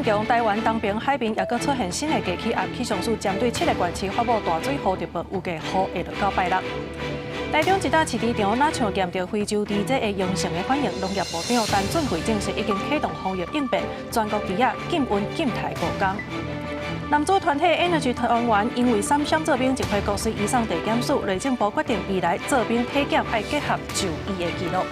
變強，台灣東爿海面也閣出現新的低氣壓，氣象署針對七个縣市發布大水雨特報，預計雨會落到拜六。台中一搭飼豬場，若像驗著非洲豬瘟的陽性的反應，農業部長陳俊貴證實已經啟動防疫應變，全國豬仔禁運禁刣五工。男子團體 Energy 團員因為三雙做兵，一批國稅移送地檢署，內政部決定未來做兵體檢愛結合就醫的記錄。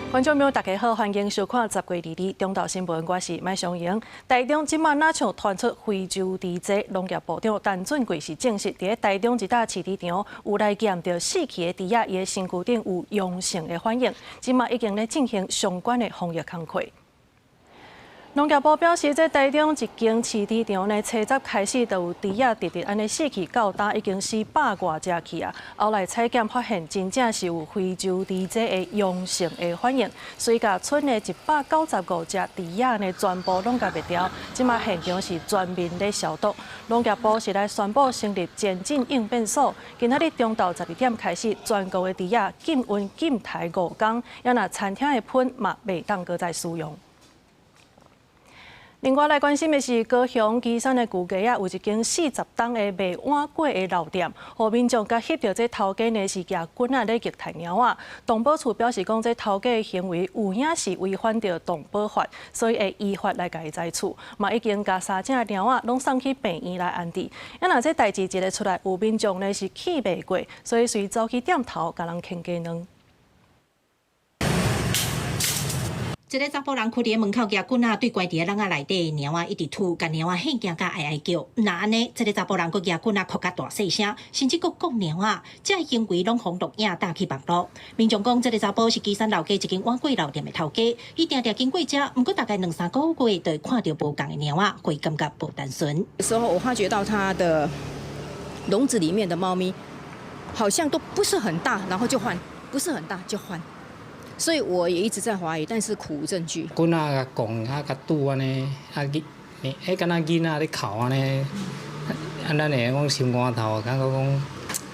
觀眾朋友，大家好，歡迎收看10月22中晝新聞，我是麥尚瑩。台中這馬若像傳出非洲豬瘟，農業部長陳俊貴是證實，佇台中一搭飼豬場有來檢著死去的豬仔，伊的身軀頂有陽性的反應，這馬已經咧進行相關的防疫工課。農業部表示，這台中一間飼豬場呢，初十開始就有豬仔直直按呢死去，到今已經死百外隻去啊。後來採檢發現，真正是有非洲豬瘟的陽性的反應，所以共村的195隻豬仔呢，全部攏共滅掉。這馬現場是全面咧消毒。農業部是來宣布成立前進應變所，今仔日中晝12點開始，全國的豬仔禁運禁刣五工，也若餐廳的噴嘛袂當閣再使用。另外來關心的是，高雄旗山的舊街仔，有一間40冬的賣碗粿的老店，予民眾共翕著這頭家呢是舉棍仔咧擊刣貓仔。動保處表示講，這頭家的行為有影是違反著動保法，所以會依法來共伊裁處。嘛已經共三隻貓仔攏送去病院來安置。啊若這代誌一个出來，有民眾呢是氣袂過，所以隨走去店頭共人牽雞卵。一个查埔人踞佇門口舉棍仔，對關佇籠仔內底貓仔一直吐，共貓仔嚇驚甲哀哀叫。毋若按呢，這个查埔人閣舉棍仔哭較大細聲，甚至閣摃貓仔，這行為攏予錄影貼去網路。民眾講，這个查埔是旗山老街一間碗粿老店的頭家，伊定定經過遮，毋過大概兩三個月就會看著無仝的貓仔，會感覺無單純。時候我發覺到他的籠子裡面的貓咪好像都不是很大，然後就換，不是很大就換。所以我也一直在懷疑，但是苦無證據。棍仔共摃啊，共拄按呢，啊囡，彼敢若囡仔咧哭按呢，啊咱會講心肝頭，感覺講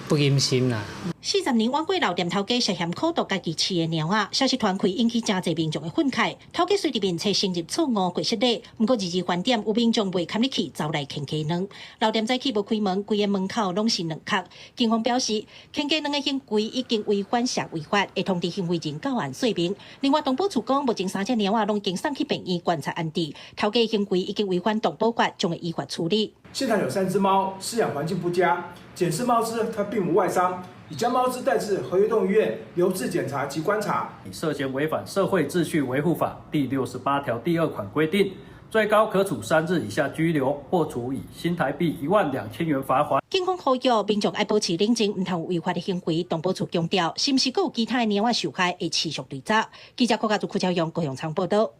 不甘心啦。40年碗粿老店頭家涉嫌苦毒家己飼的貓仔，消息傳開引起誠濟民眾的憤慨。頭家隨佇面冊承認錯誤過失禮，毋過二二翻點有民眾袂堪入去，走來牽雞卵。老店早起無開門，規个門口攏是卵殼。警方表示，牽雞卵的行為已經違反社維法，會通知行為人到案說明。另外，動保處講，目前三隻貓仔攏已經送去病院觀察安置。頭家行為已經違反動保法，將會依法處理。現場有三隻貓，飼養環境不佳，檢視貓隻它並無外傷。已將貓隻帶至和悅動物醫院留置檢查及觀察。涉嫌違反社會秩序維護法第68條第二款規定，最高可處3日以下拘留，或處以新台幣12,000元罰鍰。警方呼籲民眾愛保持冷靜，毋通有違法的行為。動保處強調，是毋是閣有其他的貓仔受害，會持續追查。記者郭家祖、柯超勇、高雄場報道。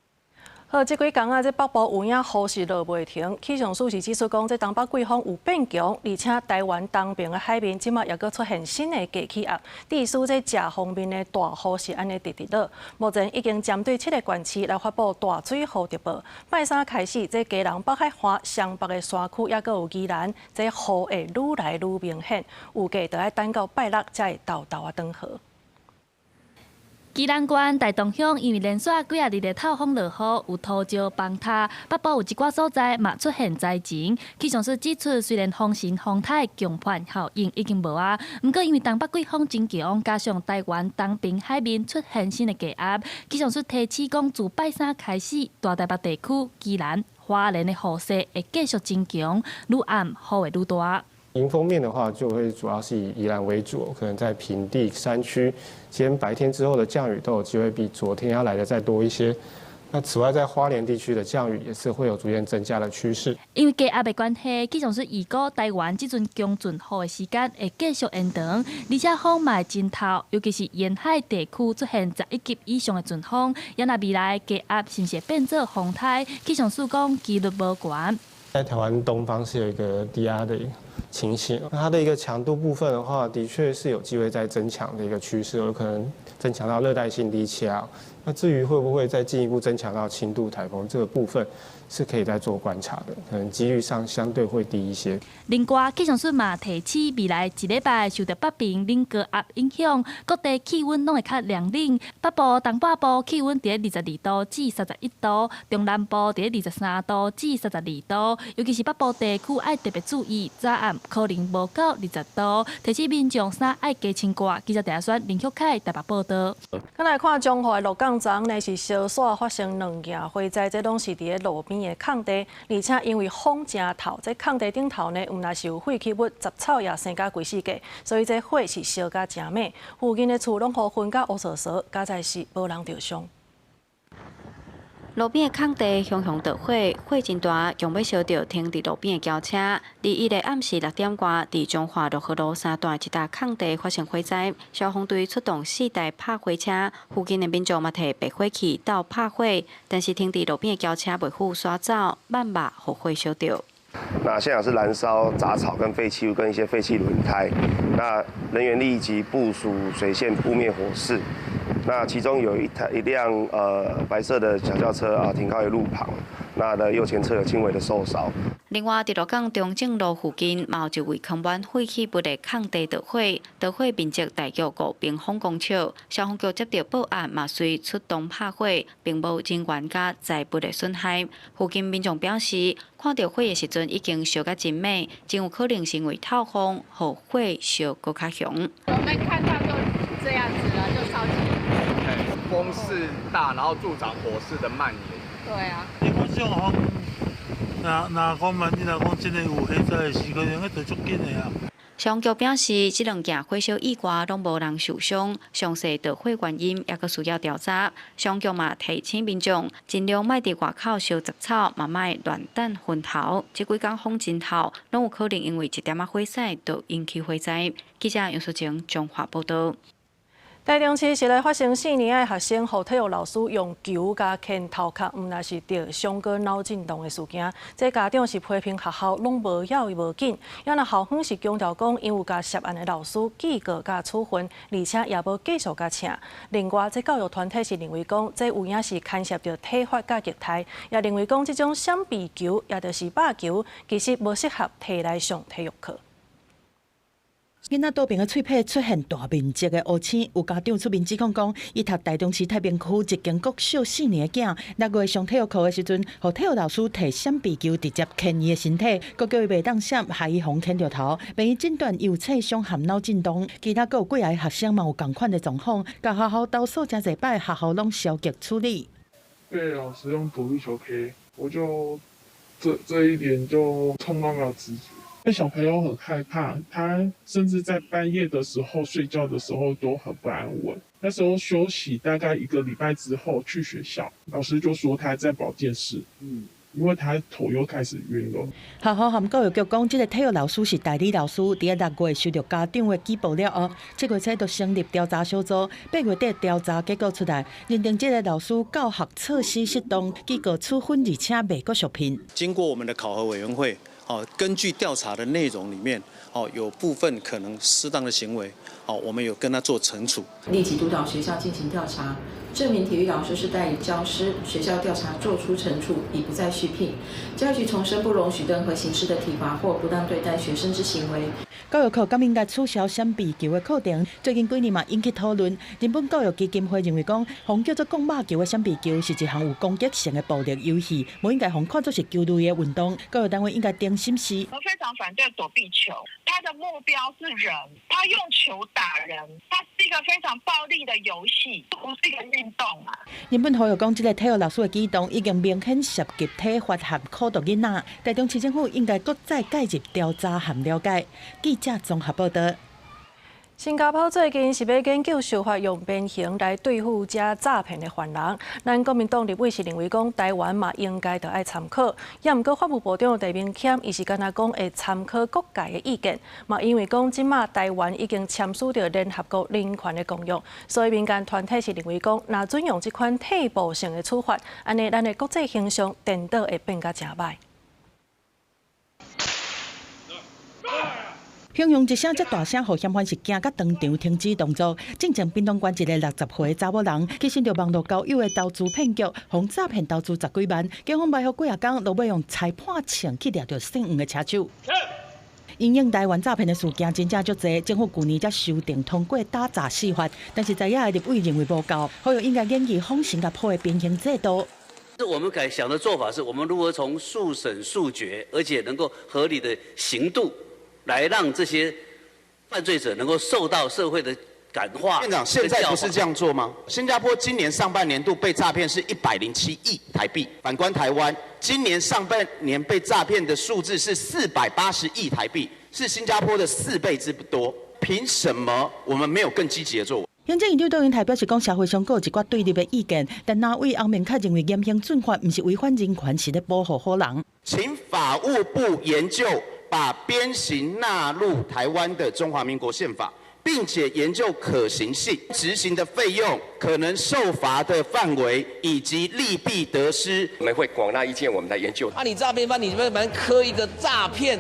好，這幾工啊，這北部有影雨是落袂停。氣象署是指出講，這東北季風有變強，而且台灣東爿的海面這馬也閣出現新的低氣壓，致使這食鋒面的大雨是按呢直直落。目前已經針對七个縣市來發布大水雨特報。拜三開始，這基隆北海岸、雙北的山區，也閣有宜蘭，這雨會愈來愈明顯，預計著愛等到拜六才會沓沓仔轉好。宜蘭縣大同鄉因為連續幾仔日的透風落雨，有土石崩塌，北部有一寡所在嘛出現災情。氣象署指出，雖然風神風颱強迫效應已經無啊，毋過因為東北季風增強，加上台灣東爿海面出現新的低壓，氣象署提醒講，自拜三開始，大台北地區、宜蘭、花蓮的雨勢會繼續增強，愈暗雨會愈大。迎風面的話，就會主要是以宜蘭為主，可能在平地山區，今天白天之後的降雨都有機會比昨天要來得再多一些。那此外，在花蓮地區的降雨也是會有逐漸增加的趨勢。因為低壓的關係，氣象署預估台灣這陣強陣雨的時間會繼續延長，而且風嘛會真透，尤其是沿海地區出現11級以上的陣風。也若未來低壓是毋是會變做風颱？氣象署講幾率無懸。在台灣東方是有一個低壓的情形。那它的一个強度部分的話，的確是有機會再增強的一個趨勢，有可能增強到熱帶性低氣壓。那至於會不會再進一步增強到輕度颱風，這個部分是可以再做觀察的，可能幾率上相對會低一些。另外，氣象署嘛提醒，未來一禮拜受著北邊冷高壓影響，各地氣溫攏會較涼冷。北部、東半部氣溫佇22度至31度，中南部佇23度至32度。尤其是北部地區愛特別注意，早暗可能無到20度。提醒民眾衫愛加穿掛。記者鄭選林旭凱台北報導。咱來看彰化鹿港昨昏呢是燒煞發生兩件火災，這攏是佇咧路邊的空地，而且因為風誠透，這空地頂頭呢，毋但是有廢棄物、雜草也生甲規世界，所以這火是燒甲誠猛。附近的厝攏予熏甲烏趖趖，佳哉是無人著傷。路邊的空地熊熊著火，火真大，強欲燒著停佇路邊的轎車。21日暗時6點外，佇彰化六合路三段一搭空地發生火災，消防隊出動四台拍火車，附近的民眾嘛提滅火器鬥拍火，但是停佇路邊的轎車袂赴徙走，慢慢予火燒著。那現場是燃燒雜草跟廢棄物跟一些廢棄輪胎，那人員立即部署水線撲滅火勢。那其中有一輛白色的小轎車啊停靠於路旁，那的右前側有輕微的受燒。另外，佇鹿港中正路附近，嘛有一位囥滿廢棄物的空地著火，著火面積大約5平方公尺。消防局接到報案，嘛隨出動拍火，並無人員佮財物的損害。附近民眾表示，看著火的時陣已經燒甲真猛，真有可能是因為透風，予火燒閣較熊。我們看到就這樣子了，就燒起來。風勢大，然後助長火勢的蔓延。對啊。你講這種風，若若講萬一若講真的有火災的時，可能彼就足緊的啊。消防局表示，這兩件火燒意外攏無人受傷，詳細著火原因猶閣需要調查。消防局嘛提醒民眾，盡量莫佇外口燒雜草，嘛莫亂擲薰頭。這幾工風真透，攏有可能因為一點仔火勢就引起火災。記者楊淑晴彰化報導。台中市是來發生4年的學生，予體育老師用球共牽頭殼，毋但是著傷閣腦震盪的事件。這家長是批評學校攏無要伊無緊，也若校方是強調講，𪜶有共涉案的老師記過佮處分，而且也無繼續共請。另外，這教育團體是認為講，這有影是牽涉著體罰佮虐待，也認為講這種閃避球，也就是肉球，其實無適合提來上體育課。囡仔桌邊的喙䫌出現大面積的烏青，有家長出面指控講，伊讀台中市太平區一間國小4年的囝，6月上體育課的時陣，予體育老師提閃避球直接牽伊的身體，閣叫伊袂當閃，予伊予牽著頭，病醫診斷有挫傷和腦震盪。其他閣有幾个學生嘛有仝款的狀況，共學校投訴誠濟擺，學校攏消極處理。被老師用躲避球 K，我就這一點就衝到了直覺。那小朋友很害怕，他甚至在半夜的時候睡覺的時候都很不安穩。那時候休息大概一個禮拜之後去學校，老師就說他在保健室，因為他頭又開始暈了。學校和教育局講，這個體育老師是代理老師，佇6月收著家長的舉報了後，7月初就成立調查小組，8月底調查結果出來，認定這個老師教學措施失當，記過處分，而且袂閣續聘。經過我們的考核委員會。哦，根據調查的內容裡面，哦，有部分可能失當的行為，哦，我們有跟他做懲處。立即督導學校進行調查，證明體育老師是代理教師，學校調查做出懲處，已不再續聘。教育局重申不容許任何形式的體罰或不當對待學生之行為。教育局敢應該取消閃避球的課程？最近幾年嘛引起討論。日本教育基金會認為講，予叫做講肉球的閃避球是一項有攻擊性的暴力遊戲，無應該予看作是球類的運動。教育單位應該重審視。我非常反對躲避球，他的目標是人，他用球打人，它是一個非常暴力的遊戲，不是一個運動啊。日本呼籲講，這个體育老師的舉動已經明顯涉及體罰和苦毒囡仔，台中市政府應該閣再介入調查和了解。記者綜合報導。新加坡最近是欲研究修法用鞭刑來對付這詐騙的犯人。咱國民黨立委是認為講，台灣嘛應該著愛參考。也毋過法務部長陳明謙伊是敢若講會參考各界的意見。嘛因為講這馬台灣已經簽署著聯合國人權的公約，所以民間團體是認為講，若準用這款替補性的處罰，按呢咱的國際形象顛倒會變甲誠䆀。形容一聲遮大聲，予嫌犯是驚甲當場停止動作。進前屏東縣一个60歲查某人，去信著網路交友的投資騙局，予詐騙投資十幾萬，警方埋伏幾仔工，落尾用裁判槍去掠著姓黃的車手。因應台灣詐騙的事件真正足濟，政府舊年才修訂通過打詐四法，但是在野的立委認為無夠，呼籲應該研議仿新加坡的鞭刑制度。我們該想的做法是，我們如何從速審速決，而且能夠合理的刑度，來讓這些犯罪者能夠受到社會的感化。院長，現在不是這樣做嗎？新加坡今年上半年度被詐騙是107億台幣，反觀台灣，今年上半年被詐騙的數字是480億台幣，是新加坡的4倍之多。憑什麼我們沒有更積極的作為？行政院長卓榮泰表示，講社會上閣有一寡對立的意見，但藍委翁明確認為嚴刑峻法毋是違反人權，是咧保護好人。請法務部研究把鞭刑納入台灣的中華民國憲法，並且研究可行性、執行的費用、可能受罰的範圍以及利弊得失。我們會廣納意見，我們來研究。啊，你詐騙犯，你們把科一個詐騙，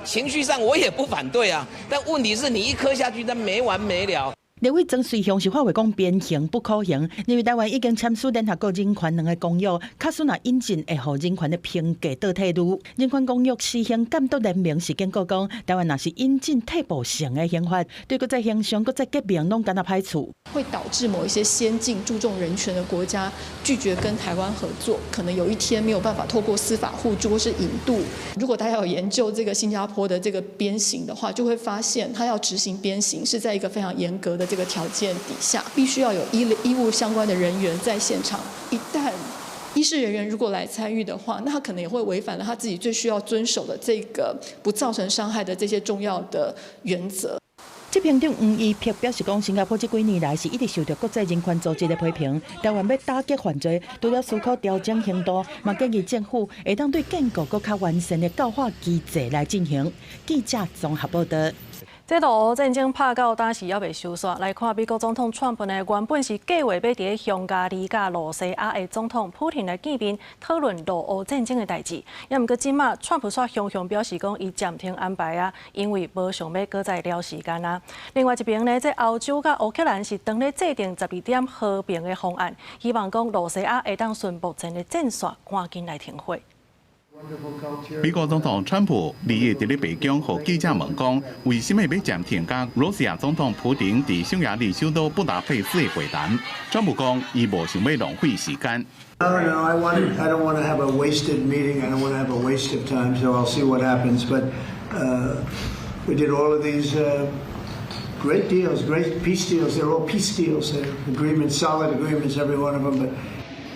情緒上我也不反對啊。但問題是你一科下去，那沒完沒了。立委曾瑞雄是發話講鞭刑不可行，認為台灣已經簽署聯合國人權兩个公約，假使若引進會予人權的評價倒退嚕。人權公約施行監督聯盟是警告講，台灣若是引進替補性的刑法，對國際形象、國際革命攏敢若歹處。會導致某一些先進、注重人權的國家拒絕跟台灣合作，可能有一天沒有辦法透過司法互助或是引渡。如果大家有研究這個新加坡的這個鞭刑的話，就會發現他要執行鞭刑是在一個非常嚴格的這個條件底下，必須要有醫務相關的人員在現場。一旦醫事人員如果來參與的話，那他可能也會違反了他自己最需要遵守的這個不造成傷害的這些重要的原則。執行長黃怡碧表示講，新加坡這幾年來是一直受著國際人權組織的批評。台灣欲打擊犯罪，除了思考調整刑度，嘛建議政府會當對建構閣較完善的教化機制來進行。記者綜合報導。這俄烏戰爭拍到今時猶未收煞，來看美國總統川普呢，原本是計劃欲佇咧匈牙利佮羅西亞的總統普廷來見面，討論俄烏戰爭的代誌。也毋過這馬川普煞雄雄表示講，伊暫停安排啊，因為無想欲閣再撩時間啊。另外一邊呢，這歐洲佮烏克蘭是當咧制定12點和平的方案，希望講羅西亞會當順目前的戰線趕緊來停火。美國總統川普二日佇咧白宮予記者問講，為啥物欲暫停佮羅西亞總統普廷佇匈牙利首都布達佩斯的會談？川普講，伊無想欲浪費時間。 No, no, I don't want to have a wasted meeting. I don't want to have a waste of time. So I'll see what happens. But we did all of these great deals, great peace deals. They're all peace deals. They're agreements, solid agreements, every one of them. But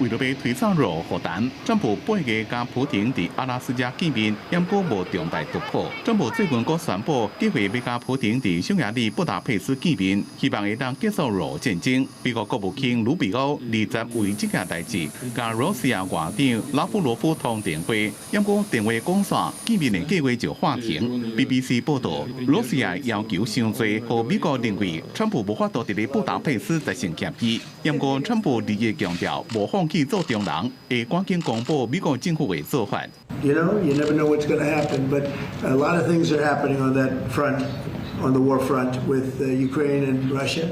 為著欲推早俄烏和談，川普8月佮普廷佇阿拉斯加見面，毋過無重大突破。川普最近閣宣布計劃欲佮普廷佇匈牙利布達佩斯見面，希望會當結束俄烏戰爭。美國國務卿魯比歐20為這件代誌，佮羅西亞外長拉夫羅夫通電話，毋過電話講煞，見面的計劃就喊停。BBC 報導，羅西亞要求傷濟，予美國認為川普無法度佇咧布達佩斯達成協議。毋過川普二日強調，無放棄做中人，會趕緊公布美國政府的做法。 You never know what's going to happen, but a lot of things are happening on that front, on the war front with Ukraine and Russia.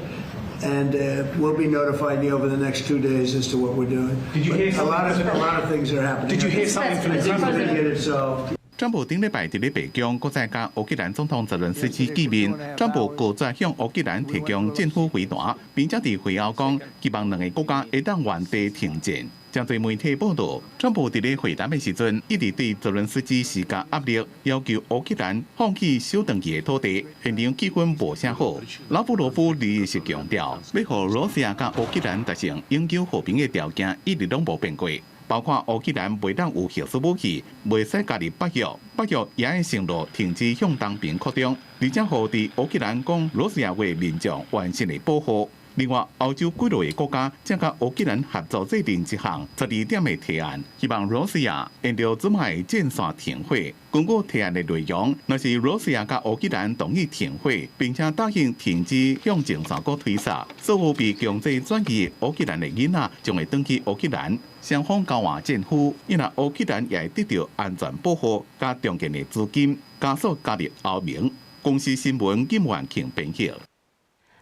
And we'll be notified over the next 2 days as to what we're doing. Did you hear But a lot of things are happening. Did you hear something from the I think we're president? gonna get it solved. 川普頂禮拜佇咧白宮，閣再佮烏克蘭總統澤倫斯基見面。川普閣再向烏克蘭提供戰斧飛彈，並且佇會後講，希望兩个國家會當原地停戰。針對媒體報導，川普佇咧會談的時陣，一直對澤倫斯基施加壓力，要求烏克蘭放棄收轉去的土地，現場氣氛無啥好。拉夫羅夫二日是強調，欲予羅西亞佮烏克蘭達成永久和平的條件，一直攏無變過。包括烏克蘭袂當有核子武器，袂使加入北約，北約也愛承諾停止向東邊擴張，而且予佇烏克蘭講羅西亞話民眾完善的保護。另外，歐洲幾落個國家正佮烏克蘭合作制定一項12點的提案，希望羅西亞沿著這擺的戰線停火。根據提案的內容，若是羅西亞佮烏克蘭同意停火，並且答應停止向前線閣推殺，所有被強制轉移烏克蘭的囡仔將會轉去烏克蘭，雙方交換戰俘，因為烏克蘭也會得到安全保護佮重建的資金，加速加入歐盟。公視新聞金萬慶編譯。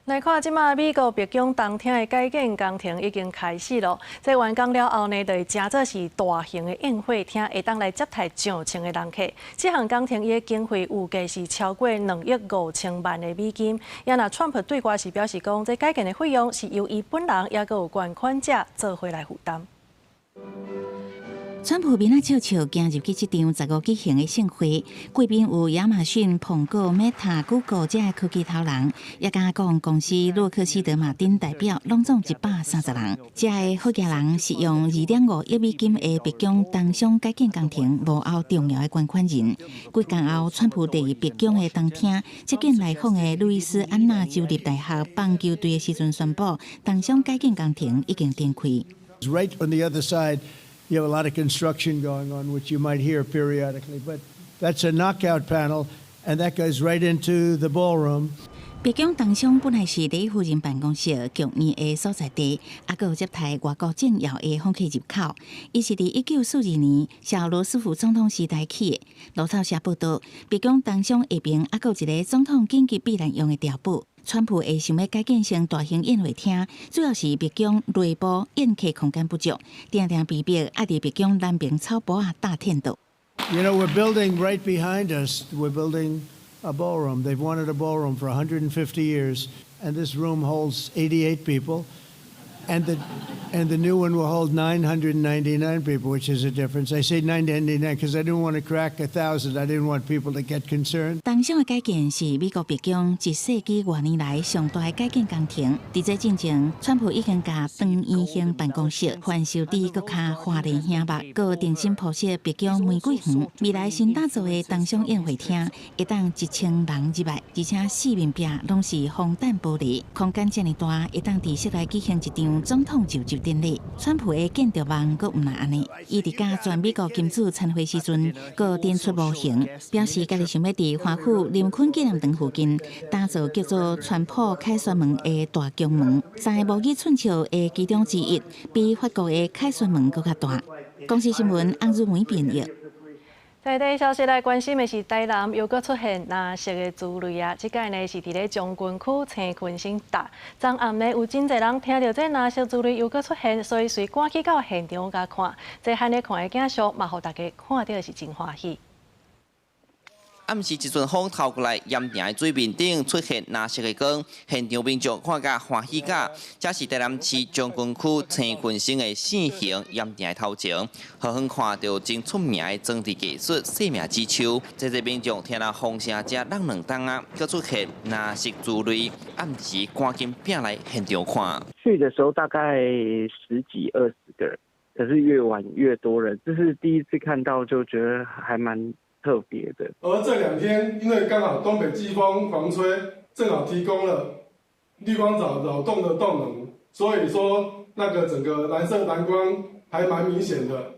來看，這馬美國白宮東廳的改建工程已經開始囉。這完工了後呢，就會成做是大型的宴會廳，會當來接待上千个人客。這項工程伊的經費預計是超過2億5千萬的美金。也若川普對外是表示講，這改建的費用是由伊本人，抑閣有捐款者做伙來負擔。川普面仔笑笑行入去這場15舉行的盛會，貴賓有亞馬遜、蘋果、Meta、Google 這科技頭人，也佮顧問公司洛克希德馬丁代表，攏總130人。這个好額人是用2.5億美金的白宮東廂改建工程幕後重要的捐款人。幾工後，川普佇白宮的東廳接見來訪的路易斯安那州立大學棒球隊的時陣，宣布東廂改建工程已經展開。 Right on the other side. You have a lot of construction going on, which you might hear periodically, but that's a knockout panel, and that goes right into the ballroom. 白宮東廂本來是第一夫人辦公室、劇院的所在地，抑閣有接待外國政要的訪客入口。伊是佇1942年小羅斯福總統時代起的。路透社報道，白宮東廂下爿抑閣有一個總統緊急避難用的碉堡。川普會想欲改建成大型宴會廳，主要是白宮內部宴客空間不足，定定被逼愛佇白宮南爿草埔仔搭天道。 We're building right behind us. We're building a ballroom. They've wanted a ballroom for 150 years, and this room holds 88 people. And the new one will hold 999 people, which is a difference. I say 999 because I didn't want to crack 1,000. I didn't want people to get concerned. 東廂的改建是美國白宮一世紀外年來上大的改建工程。佇這進前，川普已經共長圓形辦公室翻修得閣較華麗醒目，閣重新鋪設白宮玫瑰園。未來新打造的東廂宴會廳，會當1000人入來，而且四面壁攏是防彈玻璃，空間遮爾大，會當佇室內舉行一場總統就職典禮。川普的建築夢閣毋但按呢，伊佇佮全美國金主參會時陣，閣展出模型，表示家己想欲佇華府林肯紀念堂附近打造叫做川普凱旋門的大宮門，三个模擬寸尺的其中之一，比法國的凱旋門閣較大。公視新聞翁如梅編譯。在地消息來關心的是，台南又閣出現藍色的珠淚啊！這擺呢是佇咧將軍區青坤省搭。昨暗呢有真濟人聽著這藍色珠淚又閣出現，所以隨趕去到現場共看。這罕咧看的景象，嘛予大家看著是真歡喜。暗時一陣風透過來，鹽埕的水面頂出現藍色的光，現場民眾看甲歡喜甲。這是台南市將軍區青坤省的四行鹽埕的頭前，遠遠看著真出名的裝置藝術生命之樹。這濟民眾聽著風聲遮櫳兩冬仔，閣出現藍色珠淚，暗時趕緊拚來現場看。去的時候大概十幾二十個人，可是越晚越多人，這是第一次看到，就覺得還蠻特別的。而這兩天，因為剛好東北季風狂吹，正好提供了綠光藻擾動的動能，所以說那個整個藍色藍光還蠻明顯的。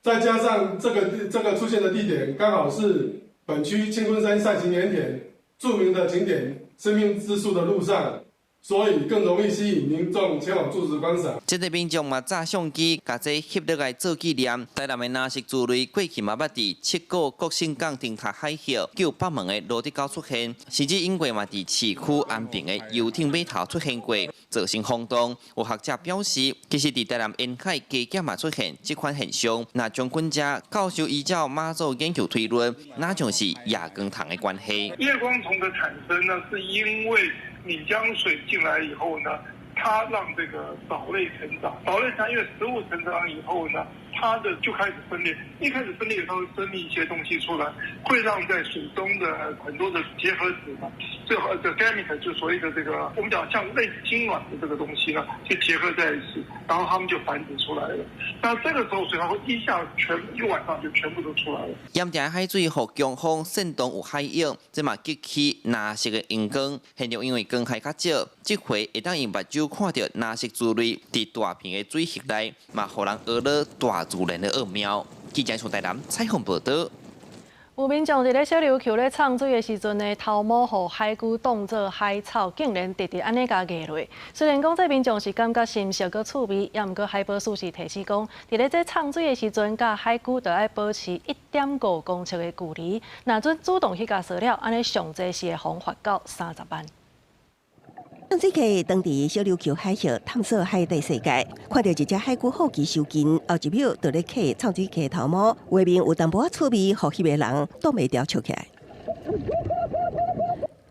再加上這個出現的地點剛好是本區青坤山賽琴鹽田著名的景點生命之樹的路上。所以更容易吸引民眾前往駐足觀賞。這個民眾嘛，揸相機，共這翕落來做紀念。台南的藍色珠淚過去嘛捌佇七股國姓港燈塔海峽、舊北門的蘆竹溝出現，甚至英國嘛佇市區安平的遊艇碼頭出現過，造成轟動。有學者表示，其實佇台南沿海加減嘛出現這款現象。那將軍家教授依照馬祖研究推論，那就是夜光蟲的關係。夜光蟲的產生呢，是因為閩江水進來以後呢，它讓這個藻類成長，藻類它因為食物成長以後呢，它的就開始分裂，一開始分裂，它會分泌一些東西出來，會讓在水中的很多的結合子呢，最後這 gamete 就所謂的這個我們講像類似精卵的這個東西呢，就結合在一起，然後它們就繁殖出來了。那這個時候水它會一下全一晚上就全部都出來了。鹽埕海水予強風煽動有海湧，這嘛激起藍色的熒光。現場因為光害較少，這回會當用目睭看著藍色珠淚佇大片的水域內，嘛予人學了大自然的奧妙。記者從台南採訪報道。有民眾佇咧小琉球咧沖水的時陣呢，頭毛予海龜當做海草，竟然直直按呢共咬落。雖然講這民眾是感覺新鮮閣趣味，猶毋過海保署是提醒講，佇咧這沖水的時陣，佮海龜著愛保持1.5公尺的距離。若準主動去共騷擾，按呢上濟是會予罰到30萬。沖水客當佇小琉球海域探索海底世界，看著一隻海龜好奇相近，後一秒就咧嗑沖水客頭毛，畫面有淡薄仔趣味，予彼個人擋袂牢笑起來。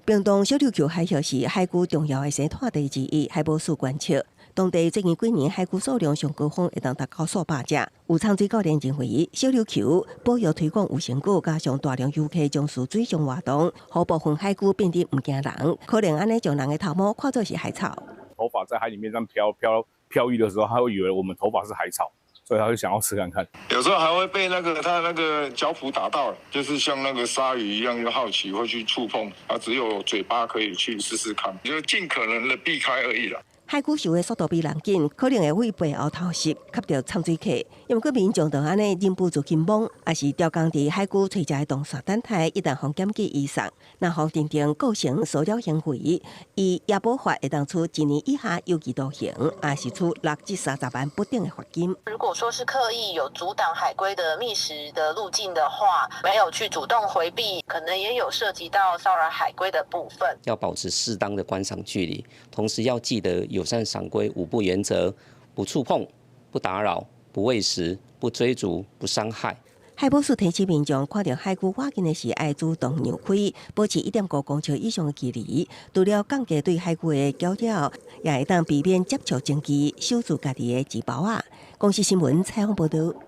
屏東小琉球海域是海龜重要的生態地之一，海保署觀測，當地最近幾年海龜數量上高峰會當達到數百隻。有沖水教練認為，小琉球保育推廣有成果，加上大量遊客重視水上活動，予部分海龜變得毋驚人，可能按呢將人的頭毛看作是海草。頭髮在海裡面這樣飄飄飄逸的時候，他會以為我們頭髮是海草，所以他會想要吃看看。有時候還會被那個他那個腳蹼打到，就是像那個鯊魚一樣，又好奇會去觸碰，啊，只有嘴巴可以去試試看，就盡可能的避開而已啦。海龜游的速度比人緊，可能會對背後偷襲，吸著沖水客。猶毋過民眾就按呢忍不住去摸，抑是刁工佇海龜垂直的動線等待，一旦予檢舉以上，若予認定構成騷擾行為，依野保法會當處一年以下有期徒刑，抑是處6至30萬不等的罰金。如果說是刻意有阻擋海龜的覓食的路徑的話，沒有去主動迴避，可能也有涉及到騷擾海龜的部分。要保持適當的觀賞距離，同時要記得友善賞龜五不原則：不觸碰、不打擾、不餵食、不追逐、不傷害。海保署提醒民眾，看著海龜倚近的時，愛主動讓開，保持1.5公尺以上的距離。除了降低對海龜的攪擾，也會當避免接觸爭議，守住家己的錢包仔。公視新聞採訪報導。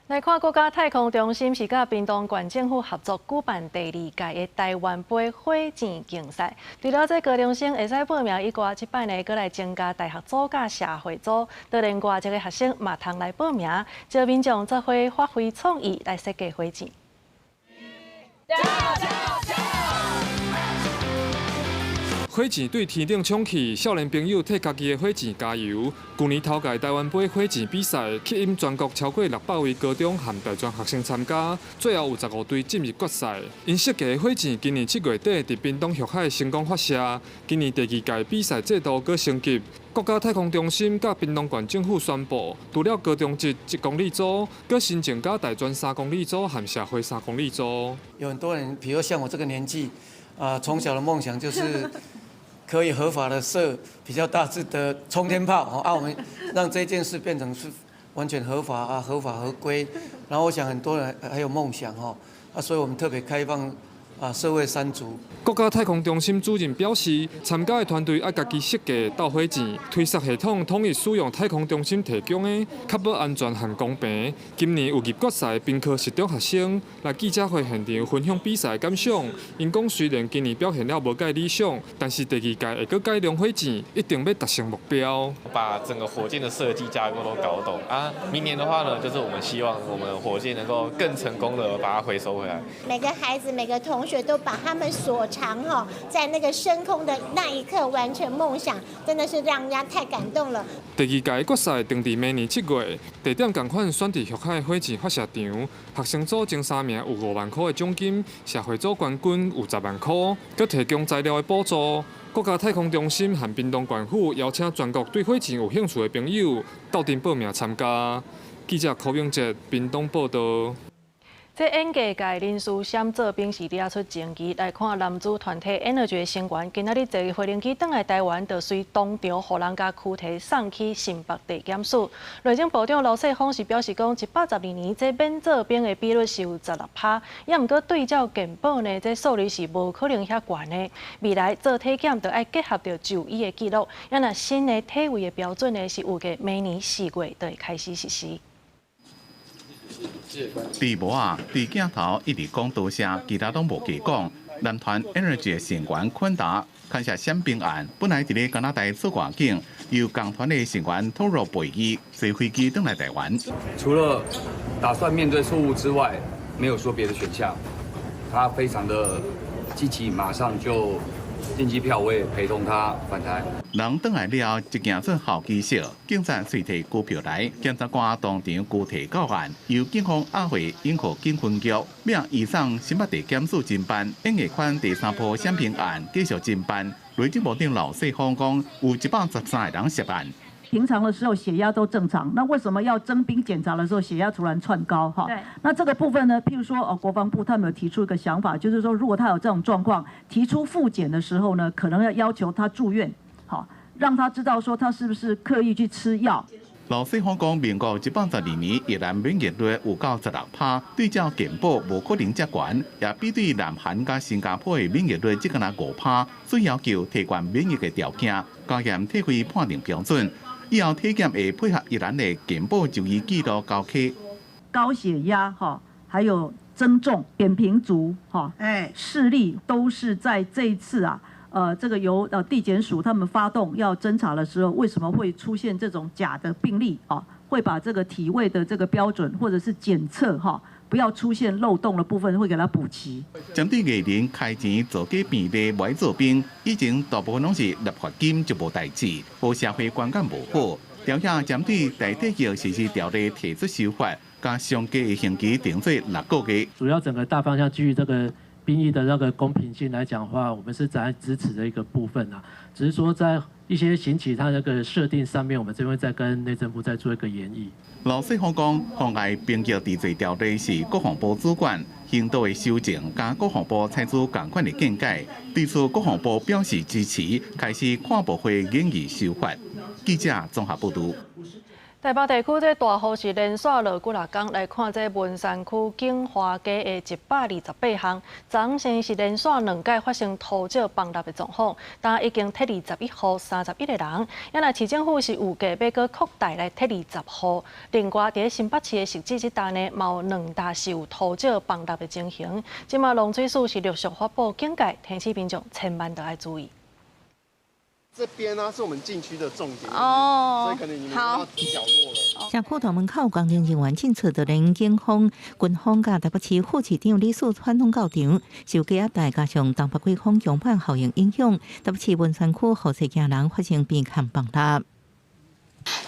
來看國家太空中心是佮屏東縣政府合作舉辦第二屆的台灣杯火箭競賽。除了這高中生會使報名以外，這擺呢，閣來增加大學組佮社會組，當然外籍的學生嘛通來報名，招民眾做伙發揮創意來設計火箭。火箭對天頂衝去，少年朋友替家己的火箭加油。舊年頭屆台灣杯火箭比賽，吸引全國超過600位高中和大專學生參加，最後有15隊進入決賽。𪜶設計的火箭今年7月底佇屏東玉海成功發射。今年第二屆比賽制度閣升級，國家太空中心佮屏東縣政府宣布，除了高中職1公里組，閣新增加大專3公里組和社會3公里組。有很多人，比如像我這個年紀，啊，從小的夢想就是。可以合法的射比較大隻的衝天炮，啊，我們讓這件事變成是完全合法啊，合法合規。然後我想很多人還有夢想吼，啊，所以我們特別開放啊，社會三組。國家太空中心主任表示，參加的團隊愛家己設計鬥火箭，推捒系統統一使用太空中心提供的，確保安全和公平。今年有入決賽屏科實中學生來記者會現場分享比賽感想。𪜶講雖然今年表現了無蓋理想，但是第二屆會閣改良火箭，一定欲達成目標。把整個火箭的設計架構都搞懂啊！明年的話呢，就是我們希望我們火箭能夠更成功的把它回收回來。每個孩子、每個同學都把他們所長哈，在那個升空的那一刻完成夢想，真的是讓人家太感動了。第二屆決賽定佇明年7月，地點仝款選佇玉海火箭發射場。學生組前3名有5萬塊的獎金，社會組冠軍有10萬塊，閣提供材料的補助。國家太空中心和屏東縣府邀請全國對火箭有興趣的朋友鬥陣報名參加。記者柯永哲屏東報導。這演藝界人士閃做兵是掠出爭議，來看男子團體 Energy 的成員，今仔日坐飛行機轉來台灣，就隨當場予人共驅提送去新北地檢署。內政部長劉世鋒是表示講，112年這免做兵的比率是有16%，猶毋過對照健保呢，這數字是無可能遐懸的。未來做體檢就愛結合著就醫的記錄，啊若新的體位的標準呢，是預計明年4月就會開始實施。佇無啊，佇鏡頭一直講多謝，其他攏無加講。男團 Energy 的成員坤達牽涉閃兵案，本來佇咧加拿大出外景，由共團的成員托洛陪伊坐飛機轉來台灣。除了打算面對錯誤之外，沒有說別的選項。他非常的積極，馬上就訂機票，我也陪同他返台。人轉來了後，一行出候機室，警察隨提拘票來，檢察官當場拘提到案，由警方押回永和警分局，命移送新北地檢署偵辦。演藝圈第三波閃兵案繼續偵辦。內政部長劉世芳講，有113個人涉案。平常的時候血壓都正常，那為什麼要徵兵檢查的時候血壓突然竄高？哈，那這個部分呢？譬如說，哦，國防部他們有提出一個想法，就是說，如果他有這種狀況，提出複檢的時候呢，可能要要求他住院，好，讓他知道說他是不是刻意去吃藥。劉世芳講，民國112年乙癌免疫率有到16%，對照健保無可能遮懸，也比對南韓佮新加坡的免疫率只敢若5%，所以要求提懸免疫的條件，加嚴退費判定標準。以後體檢會配合宜蘭的健保就醫記錄交溪。高血壓哈，還有增重、扁平足哈，視力都是在這一次啊，這個由地檢署他們發動要偵查的時候，為什麼會出現這種假的病例啊？會把這個體位的這個標準或者是檢測哈，不要出現漏洞的部分，會給他補齊。針對藝人開錢造假病例無愛做兵，以前大部分攏是納罰金就無代誌，予社會觀感無好。調遐針對代替藥實施條例提出修法，共上低的刑期定做6個月。主要整個大方向基於這個兵役的那個公平性來講的話，我們是在支持的一個部分啊。只是說在一些刑期它那個設定上面，我們這邊再跟內政部再做一個研議。劉世芳講，妨礙兵役治罪條例是國防部主管，刑度的修正，佮國防部採取仝款的見解，對此國防部表示支持，開始跨部會研議修法。記者綜合報導。台北地區這大雨是連續落幾若工，來看這文山區景華街的128巷，昨昏是連續兩擺發生土石崩塌的狀況，但已經撤離11戶31個人。也若市政府是預計欲閣擴大來撤離10戶。另外，佇新北市的汐止這搭呢，嘛有兩搭是有土石崩塌的情形。這馬農水署是陸續發布警戒，提醒民眾千萬著愛注意。這邊呢是我們禁區的重點哦，所以可能你們要角落了。社區大門口工程人員進出，就連警方、軍方佮台北市副市長李四川攏到場。受低壓帶加上東北季風強迫效應影響，台北市文山區雨勢驚人，發生邊崁崩塌。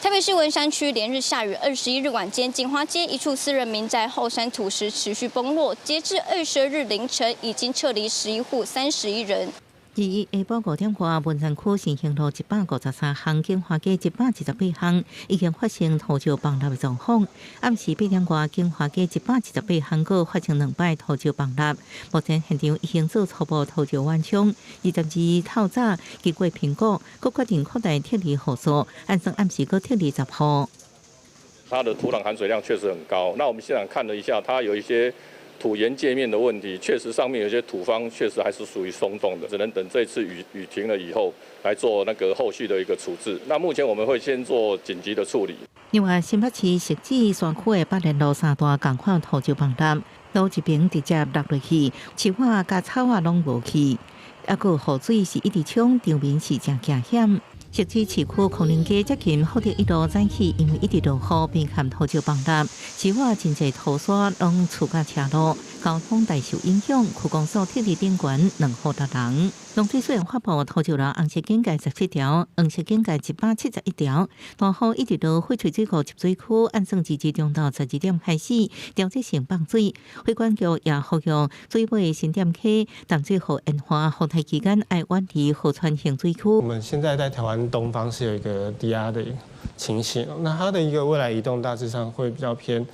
台北市文山區連日下雨，21日晚間，錦華街一處私人民宅後山土石持續崩落，截至22日凌晨，已經撤離11戶31人。21下晡5點外，文山區新興路153巷、景華街128巷已經發生土石崩塌的狀況。暗時8點外，景華街128巷閣發生兩擺土石崩塌。目前現場已經做初步土石緩衝。22透早經過評估，閣決定擴大撤離戶數，按算暗時閣撤離10戶。它的土壤含水量確實很高。那我們現場看了一下，它有一些土岩界面的問題，確實上面有些土方確實還是屬於鬆動的，只能等這次雨停了以後來做那個後續的一個處置。那目前我們會先做緊急的處理。另外，新北市汐止山區的百年路三段仝款土石崩塌，路一邊直接落落去，樹仔佮草仔攏無去，猶閣雨水是一直沖，場面是誠驚險。汐止市區康寧街接近福德一路早起，因為一直落雨，邊崁土石崩塌，樹仔真濟土沙攏出甲車路，交通大受影響。區公所撤離頂懸2戶6人。農水署發布土石流紅色警戒17條，黃色警戒171條。大雨一直落，翡翠水庫集水區按算22中晝12點開始調節性放水。水管局也呼籲水尾新店溪淡水河沿岸雨台期間愛遠離河川行水區。我們現在在台灣東方是有一個低壓的情形，那它的一個未來移動大致上會比較偏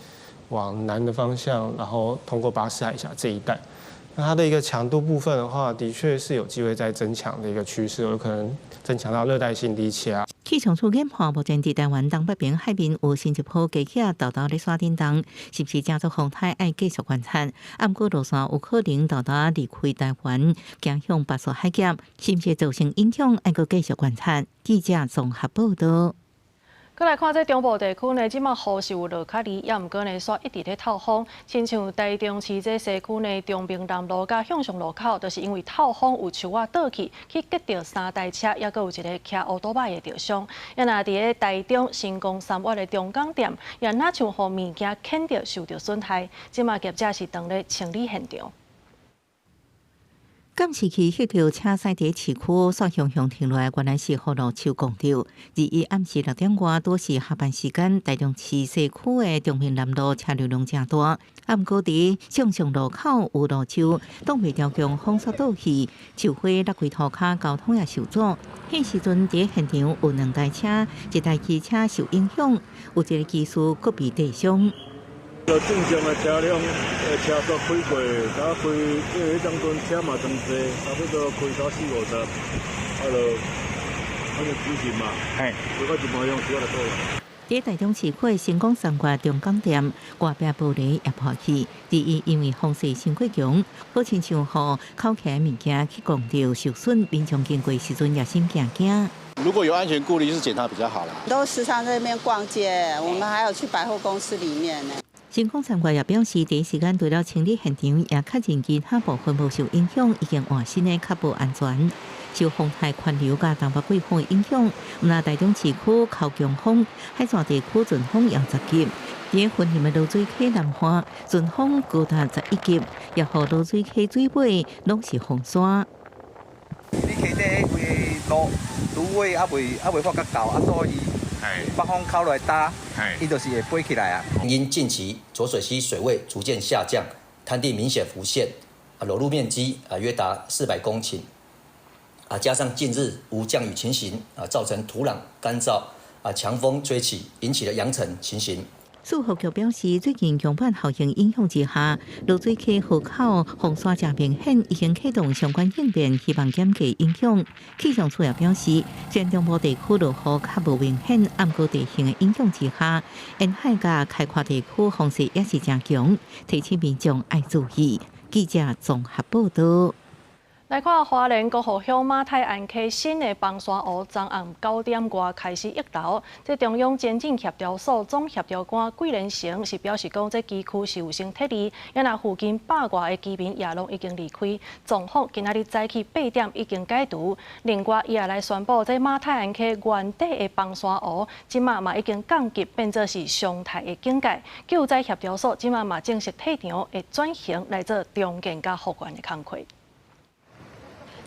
往南的方向，然後通過巴士海峽這一帶。那它的一個強度部分的話，的確是有機會再增強的一個趨勢，有可能增強到熱帶性低氣壓。氣象署研判，目前佇台灣東北邊海面有新一波低氣壓沓沓咧徙振動，是毋是成做風台愛繼續觀察。毋過路線有可能沓沓離開台灣，行向巴士海峽，是毋是造成影響，愛閣繼續觀察。記者綜合報導。閣來看這中部地區呢，這馬雨是有落較離，也毋過呢，煞一直咧透風。親像台中市這西區呢，長明南路佮向上路口，就是因為透風有樹仔倒去，去擊著三台車，猶閣有一个騎烏多擺的著傷。也若佇咧台中成功三越的中港店，也若像予物件牽著受著損害，這馬業者是當咧清理現場。監視器翕著車駛佇市區，煞雄雄停落來，原來是予落樹摃著。21暗時6點外，拄是下班時間，台中市西區的中平南路車流量誠大。啊，毋過佇上上路口有落樹，擋袂牢強風煞倒去，樹花落規塗跤，交通也受阻。彼時陣佇現場有兩台車，一台機車受影響，有一個機師閣被跌傷。就正常的車輛的車速開過，才開，因為彼當陣車嘛真濟，差不多開到四五十，啊就，反正直行嘛，開到一半鐘時就倒啦。佇台中市區的成功三月中港店，外壁玻璃也破去。第一，因為風勢傷過強，好親像予扣起來物件去摃著受損，民眾經過時陣也心驚驚。如果有安全顧慮，是檢查比較好啦。都時常在那邊逛街，我們還有去百貨公司裡面呢。成功三月也表示，第一時間除了清理現場，也確認其他部分無受影響，已經換新的較保安全。受風台環流佮東北季風影響，毋但台中市區靠強風，海線地區陣風也10級。佇雲林的濁水溪南岸，陣風高達11級，也予濁水溪水尾攏是風沙。你溪底彼規個蘆葦猶未猶未發較厚，啊，所以北風口來打，伊就是會飛起來啊。因近期濁水溪水位逐漸下降，灘地明顯浮現，啊，裸露面積啊約達400公頃，啊，加上近日無降雨情形，啊，造成土壤乾燥，啊，強風吹起，引起了揚塵情形。數學局表示，最近強板效應影響之下，濁水溪河口風沙誠明顯，已經啟動相關應變，希望減低影響。氣象處也表示，雖然中部地區落雨較無明顯，毋過地形的影響之下，沿海佮開闊地區風勢也是誠強，提醒民眾愛注意。記者綜合報道。來看花蓮國父鄉馬太鞍溪新的崩山湖，昨暗9點外開始溢流。這中央前進協調所總協調官桂連成是表示講，這機區是有先撤離，也若附近百外的居民也攏已經離開。狀況今仔日早起8點已經解除。另外，伊也來宣布，這馬太鞍溪原底的崩山湖，這馬嘛已經降級變做是常態的警戒。救災協調所這馬嘛正式退場，會轉型來做重建佮復原的工課。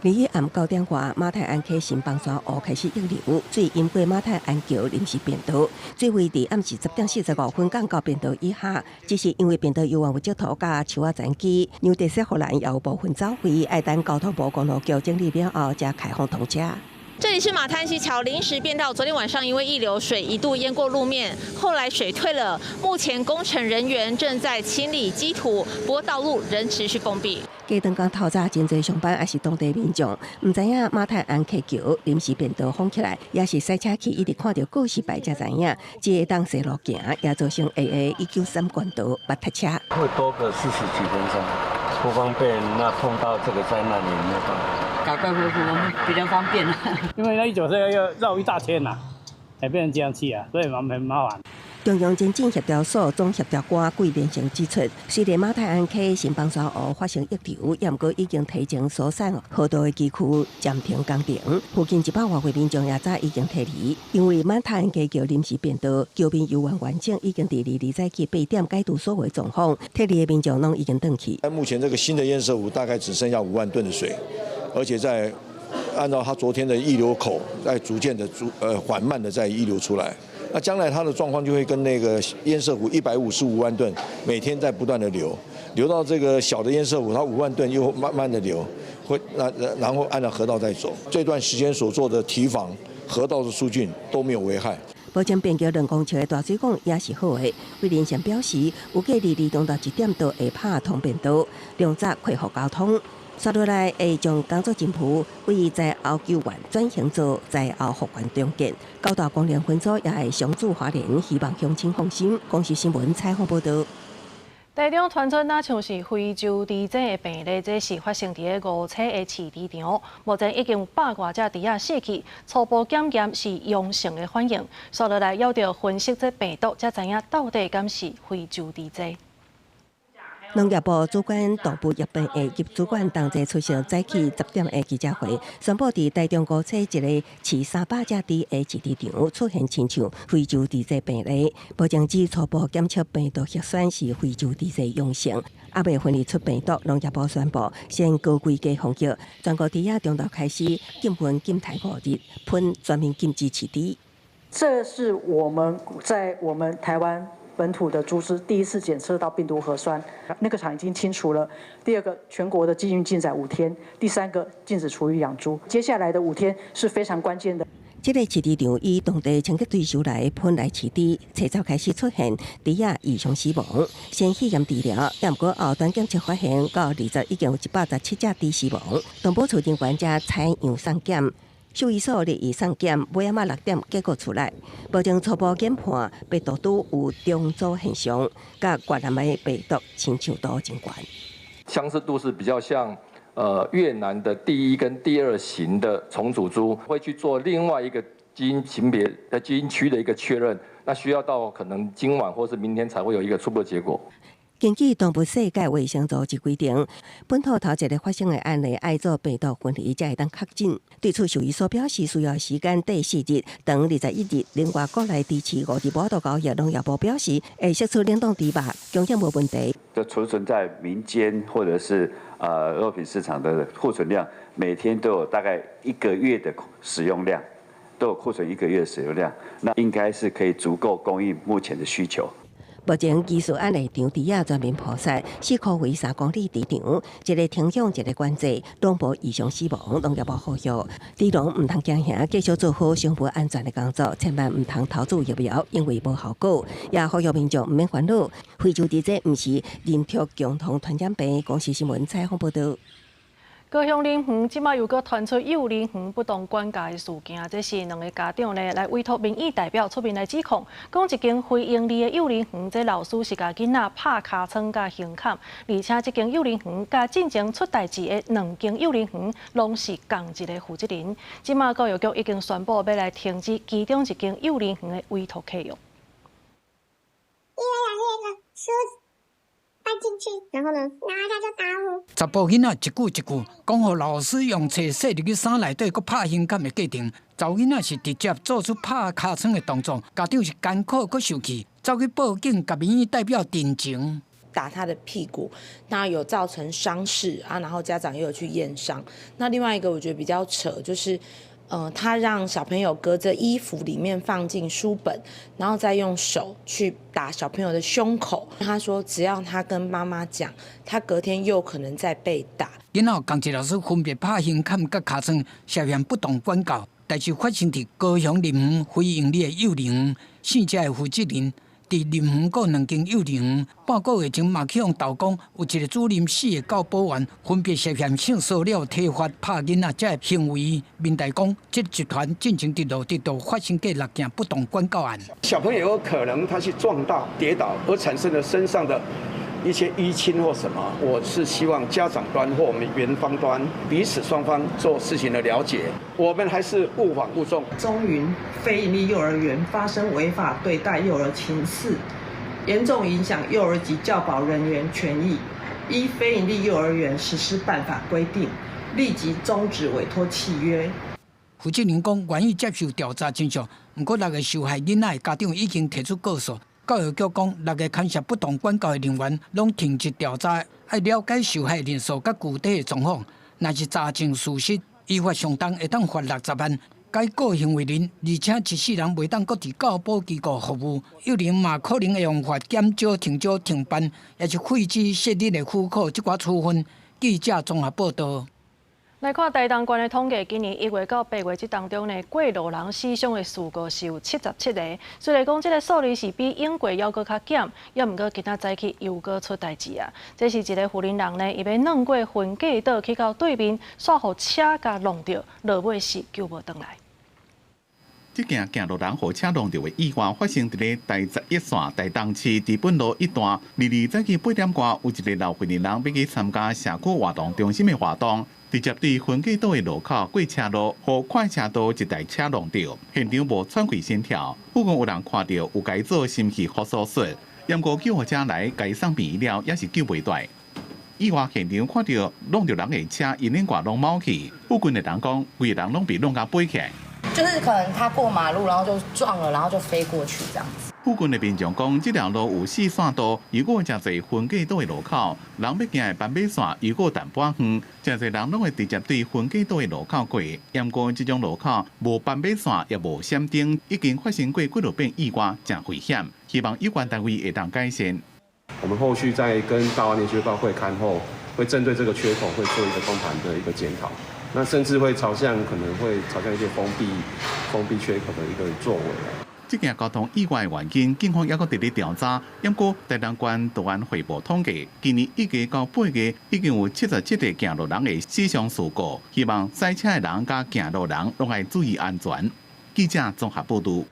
21暗9點外，馬太鞍溪新崩山湖開始溢流，水淹過馬太鞍橋臨時變道，水位佇暗時10點45分降到變道以下。只是因為變道猶原有積土佮樹仔殘基，讓地勢護欄也有部分走位，愛等交通部公路局整理了後，才開放通車。這裡是馬太鞍溪橋臨時變道，昨天晚上因為溢流水一度淹過路面，後來水退了。目前工程人員正在清理積土，不過道路仍持續封閉。過長工透早真濟上班抑是當地民眾，毋知影馬太鞍溪橋臨時變道封起來，也是駛車去一直看著告示牌才知影，只會當踅路行，也造成AA 193冠道捌塞車。會多個40幾分鐘，不方便。那碰到這個災難也沒辦法。趕快恢復比較方便。因為那193要繞一大圈吶，才變成這樣去啊，所以蠻很麻煩。中央前進協調所總協調官桂連成指出，雖然馬太鞍溪新崩山湖發生溢流，也毋過已經提前疏散河道的機區，暫停工程。附近100外戶民眾也早已經撤離，因為馬太鞍溪橋臨時變道，橋面猶原完整，已經佇22早起8點解除所有狀況，撤離的民眾攏已經轉去。目前這個新的堰塞湖大概只剩下5萬噸的水，而且在按照它昨天的溢流口，在逐漸的緩慢的在溢流出來。那將來它的狀況就會跟那個堰塞湖155萬噸每天在不斷的流，流到這個小的堰塞湖，它5萬噸又慢慢的流，會那然後按照河道在走。這段時間所做的堤防、河道的疏浚都沒有危害。目前變橋2公尺的大水管也是好的。魏連成表示，預計22中晝1點就會拍通便道，良早恢復交通。接落來會將工作進步為災後救援轉型做災後復原重建。九大工程分組也會常駐花蓮，希望鄉親放心。公視新聞採訪報導。台中傳出若像是非洲豬瘟的病例，這是發生佇个五車的飼豬場，目前已經有百外隻豬仔死去，初步檢驗是陽性的反應。紲落來猶著分析這病毒，才知影到底敢是非洲豬瘟。農業部主管動物疫病的葉主管同齊出席早起10點的記者會，宣布佇台中五車一个飼300隻豬的飼豬場出現親像非洲豬瘟病例，目前只初步檢測病毒核酸是非洲豬瘟陽性，猶未分離出病毒，農業部宣布先高規格防疫，全國豬仔中晝開始禁勻禁刣5日，噴全面禁止飼豬。這是我們在我們台灣本土的豬隻第一次檢測到病毒核酸，那個場已經清除了。第二個，全國的禁運禁宰5天；第三個，禁止廚餘養豬。接下來的五天是非常關鍵的。這個飼豬場以當地清潔隊收來糞來飼豬，初早開始出現豬仔異常死亡，先試驗治療，也毋過後端檢測發現，到20已經有117隻豬死亡。動保處人員才採樣送檢，獸醫所日日送檢，尾仔6點結果出來，目前初步研判病毒株有重組現象，佮越南的病毒親像度真懸。相似度是比較像。越南的第一跟第二型的重組株會去做另外一個基因型別的基因區的一個確認，那需要到可能今晚或是明天才會有一個初步結果。根據動物世界衛生組織規定，本土頭一个發生的案例愛做病毒分離才會當確診。對此，獸醫所表示需要時間短4日，等21日。另外，國內支持5日無度交易，農業部表示會釋出冷凍豬肉，供應無問題。就儲存在民間或者是肉品市場的庫存量，每天都有大概一個月的使用量，都有庫存一個月的使用量，那應該是可以足夠供應目前的需求。目前技術案例場豬仔全面撲殺，4箍圍3公里豬場，一个停養，一个管制，攏無異常死亡，農業部呼籲，豬農毋通驚嚇，繼續做好生物安全的工作，千萬毋通投注疫苗，因為無效果。也呼籲民眾毋免煩惱，非洲豬瘟毋是人畜共同傳染病。公視新聞採訪報導。高雄林園這馬又閣傳出幼兒園不當管教的事件，這是兩个家長呢來委託民意代表出面來指控，講一間非營利的幼兒園，這老師是共囡仔拍尻瘡佮胸坎，而且這間幼兒園佮進前出代誌的兩間幼兒園攏是仝一个負責人。這馬教育局已經宣布欲來停止其中一間幼兒園的委託契約。因為老師那個書放進去，然後呢，然後他就打我。查埔囡仔一句一句講，予老師用冊塞入去衫內底，閣拍胸坎的過程，查某囡仔是直接做出拍尻瘡的動作，家長是艱苦閣受氣，走去報警，共民意代表陳情。打他的屁股，那有造成傷勢啊，然後家長又有去驗傷。那另外一個我覺得比較扯，就是，他讓小朋友隔着衣服裡面放進書本，然後再用手去打小朋友的胸口。他說，只要他跟媽媽講，他隔天又可能再被打。囡仔仝一老師分別拍胸坎佮尻瘡，涉嫌不當管教。代誌發生佇高雄林園非營利的幼兒園，姓謝的負責人。佇林園閣兩間幼兒園，半個月前嘛去予投講，有一個主任、四个教保員分別涉嫌性騷擾、體罰、拍囡仔這个行為。民代講，這個集團進前佇羅德都發生過六件不當管教案。小朋友有可能他去撞到、跌倒而產生了身上的一些淤青或什麼，我是希望家長端或我們園方端彼此雙方做事情的了解，我們還是勿枉勿縱。中雲非營利幼兒園發生違法對待幼兒情事，嚴重影響幼兒及教保人員權益，依非營利幼兒園實施辦法規定，立即終止委託契約。負責人講，願意接受調查真相，毋過六个受害囡仔的家長已經提出告訴。教育局講，六个牽涉不當管教的人員攏停職調查，愛了解受害人數佮具體的狀況。若是查證屬實，依法相當會當罰60萬，解雇行為人，而且一世人袂當閣佇教保機構服務。幼兒園嘛可能會予罰減招、停招、停辦，抑是廢止設立的許可這寡處分。記者綜合報導。來看台東縣的統計，今年1月到8月這當中呢，過路人死傷的事故是有77個。雖然講這个數字是比往過猶閣較減，猶毋過今仔早起又閣出代誌啊！這是一个雲林人呢，伊欲轉過分隔島去到對面，煞予車共挵著，落尾是救無轉來。這件行路人予車挵著的意外發生佇咧台11線台東市知本路一段。22早起8點外，有一个老雲林人欲去參加社區活動中心的活動，直接佇分隔島的路口過車路，予快車道一台車挵著，現場無喘氣心跳。不過有人看著有共伊做心肺復甦術，毋過救護車來共伊送病了，也是救袂回來。意外現場看著挵著人的車，引領掛攏冒去，附近的人講，規个人攏被挵甲飛起來。就是可能他過馬路，然後就撞了，然後就飛過去這樣子。附近的民眾講，這條路有四線道，如果誠濟分隔島的路口，人欲行的斑馬線猶閣淡薄仔遠，誠濟人攏會直接對分隔島的路口過。毋過這種路口無斑馬線，也無閃燈，已經發生過幾落遍意外，誠危險。希望有關單位會當改善。我們後續在跟大安聯學會會勘後，會針對這個缺口，會做一個通盤的一個檢討。那甚至會朝向可能會朝向一些封閉缺口的一個作為。這件交通意外的原因，警方猶閣佇咧調查。毋過台東縣道安匯報統計，今年1月到8月已經有77個行路人的死傷事故。希望駛車的人佮行路人攏愛注意安全。記者綜合報導。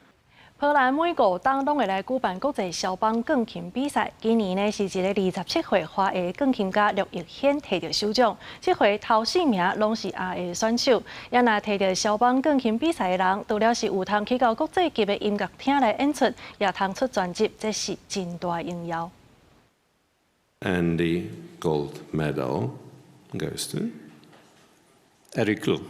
波蘭每五冬攏會來舉辦國際蕭邦鋼琴比賽，今年呢是一个27歲華裔鋼琴家劉奕軒提著首獎。這回頭四名攏是亞裔選手。也若提著蕭邦鋼琴比賽的人，除了是有通去到國際級的音樂廳來演出，也通出專輯，這是真大榮耀。 And the gold medal goes to Eric Lu.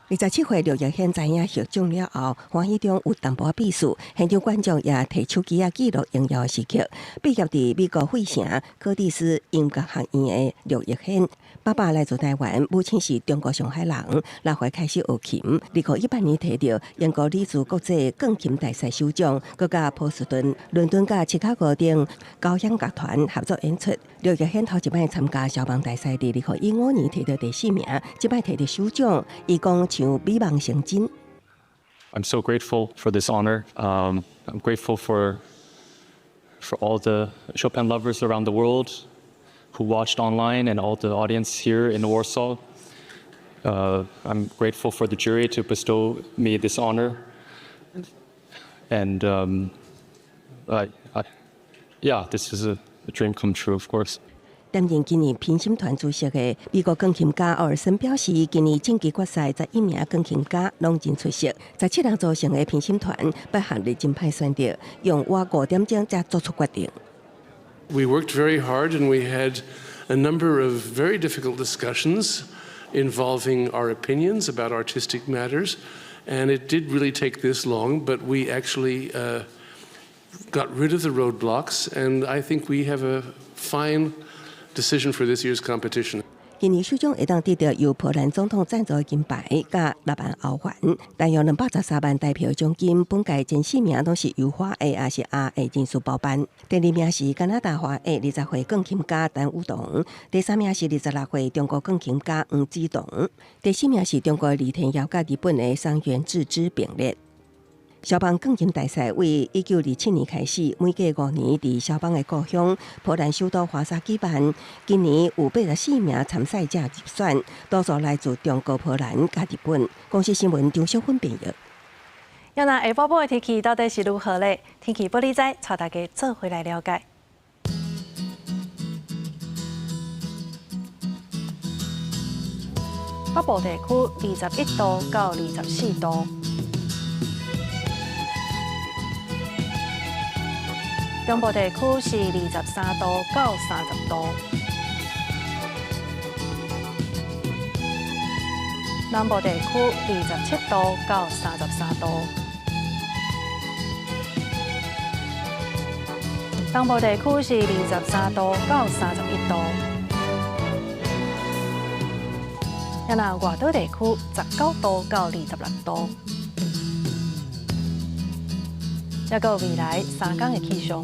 27歲劉奕軒知影獲獎了後，歡喜中有淡薄仔意思，現場觀眾也提手機仔記錄榮耀的時刻。畢業佇美國費城柯蒂斯音樂學院的劉奕軒，爸爸來自台灣，母親是中國上海人。6歲開始學琴，2018年提著英國李茲國際鋼琴大賽首獎，閣佮波士頓、倫敦佮芝加哥等交響樂團合作演出。劉奕軒頭一擺參加蕭邦大賽，佇2015年提著第四名，這擺提著首獎，伊講像美夢成真。 I'm so grateful for this honor. I'm grateful for all the Chopin lovers around the world who watched online and all the audience here in Warsaw. I'm grateful for the jury to bestow me this honor. And yeah, this is a dream come true, of course. 擔任今年評審團主席的美國鋼琴家奧爾森表示，今年晉級決賽11名鋼琴家攏真出色，17人組成的評審團八項日真歹選擇，用晚5點鐘才做出決定。 We worked very hard and we had a number of very difficult discussions involving our opinions about artistic matters, and it did really take this long, but we actually got rid of the roadblocks, and I think we have a fine decision for this year's competition. 今年首獎會當得著由波蘭總統贊助的金牌，佮6萬歐元，大約213萬台幣的獎金。本屆前四名攏是由華裔抑是亞裔人士包辦。第二名是加拿大華裔20歲鋼琴家陳宇彤，第三名是26歲中國鋼琴家黃子彤，第四名是中國李天耀佮日本的桑原智之並列。蕭邦鋼琴大賽為1927年開始，每隔5年佇蕭邦的故鄉波蘭首都華沙舉辦。今年有84名參賽者入選，多數來自中國、波蘭佮日本。公視新聞張淑芬編譯。啊那下晡晡的天氣到底是如何咧？天氣報你知，帶大家做伙來了解。北部地區21度到24度。中部地區是23度到30度，南部地區27度到33度，東部地區是23度到31度，啊那外島地區19度到26度，抑閣有未來3工的氣象。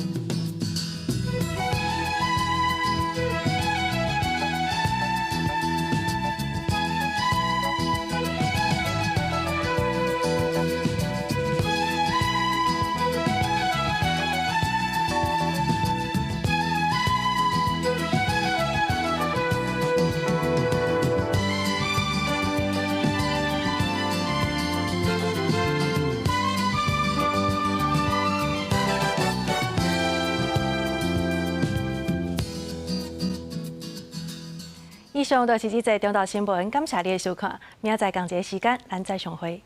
以上就是這節中晝新聞，感謝你的收看，明仔載仝一个時間，咱再相會。